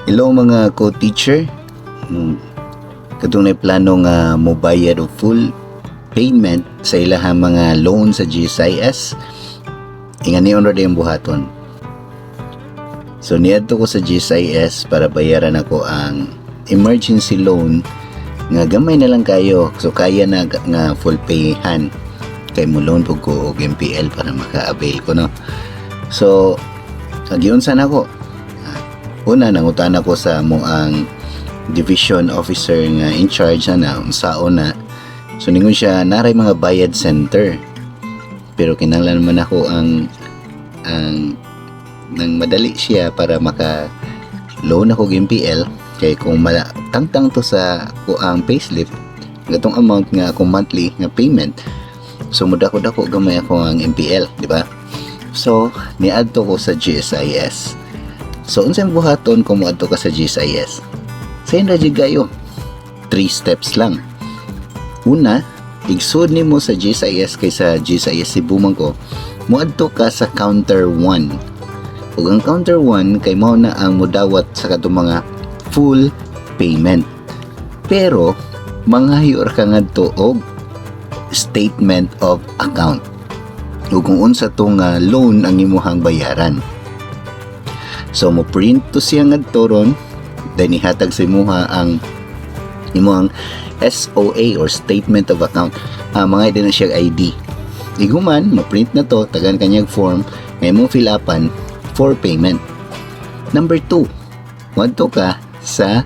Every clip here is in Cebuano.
Hello, mga co-teacher. Katong plano nga mobayad og full payment sa ilahang mga loan sa GSIS. Inganion ra yung buhaton. So niadto ko sa GSIS para bayaran ako ang emergency loan nga gamay na lang kayo. So kaya na nga full payhan kay mo loan pug ko og MPL para maka-avail ko, no. So giunsa nako? Una, nangutan ako sa among division officer nga in charge na unsaon na. So ningon siya, naray mga bayad center. Pero kinahanglan man ako ang nang madali siya para maka loan ako og MPL kay kung tangtang to sa ko ang payslip gatong amount nga akong monthly nga payment, so mudako-dako gamay ako ang MPL, di ba? So niadto ko sa GSIS. So unsay buhaton kung moadto ka sa GSIS? Sayon ra jud kayo. Three steps lang. Una, igsud nimo sa GSIS kay sa GSIS Cebu man ko, moadto ka sa counter 1. Ug ang counter 1 kay mao na ang mudawat sa katong mga full payment. Pero manghayo ra ka ngadto og statement of account. Ug kung unsa tong loan ang imuhang bayaran. So mo print to siya ngadto ron, then ihatag sa imuha ang imuhang SOA or statement of account. Mga din na siya ID. Iguman, ma-print na to, tagan kanyang form, nga imong fill upan for payment. Number 2, moadto ka sa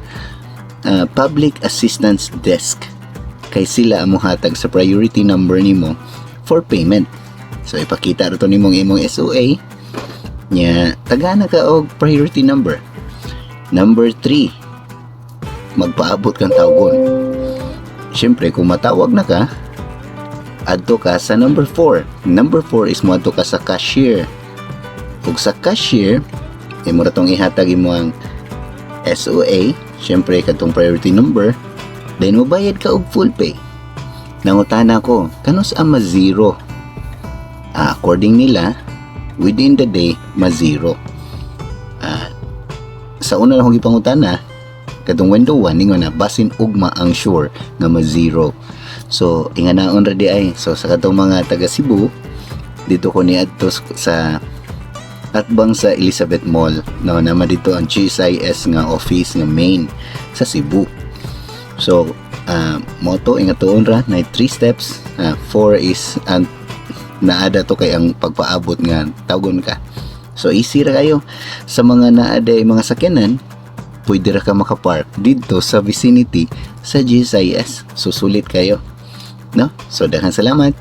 public assistance desk kay sila ang mohatag sa priority number nimo for payment. So ipakita ra to nimong imong SOA nya tagana ka og priority number. Number 3, magpaabot kang tawgon. Siyempre, kung matawag na ka, adto ka sa number 4. Number 4 is moadto ka sa cashier. Ug sa cashier, imo ra tong ihatag imo ang SOA, siyempre katong priority number, then mobayad ka og full pay. Nangutana ko, kanus-a ma-zero? According nila, within the day, ma-zero. Sa una lang akong gipangutana, katong window 1, ningon na, basin ugma ang sure nga ma-zero. So, inganaon ra di ay. So, sa katong mga taga Cebu, dito ko niadto sa atbang sa Elizabeth Mall. No, naman dito ang GSIS nga office nga main sa Cebu. So, mo to ingatuon ra na three steps. Four is ang naada to kay ang pagpaabot nga tawgon ka. So easy ra kayo. Sa mga naada mga sakyanan, pwede ra ka makapark dito sa vicinity sa GSIS. Susulit kayo. No? So daghang salamat.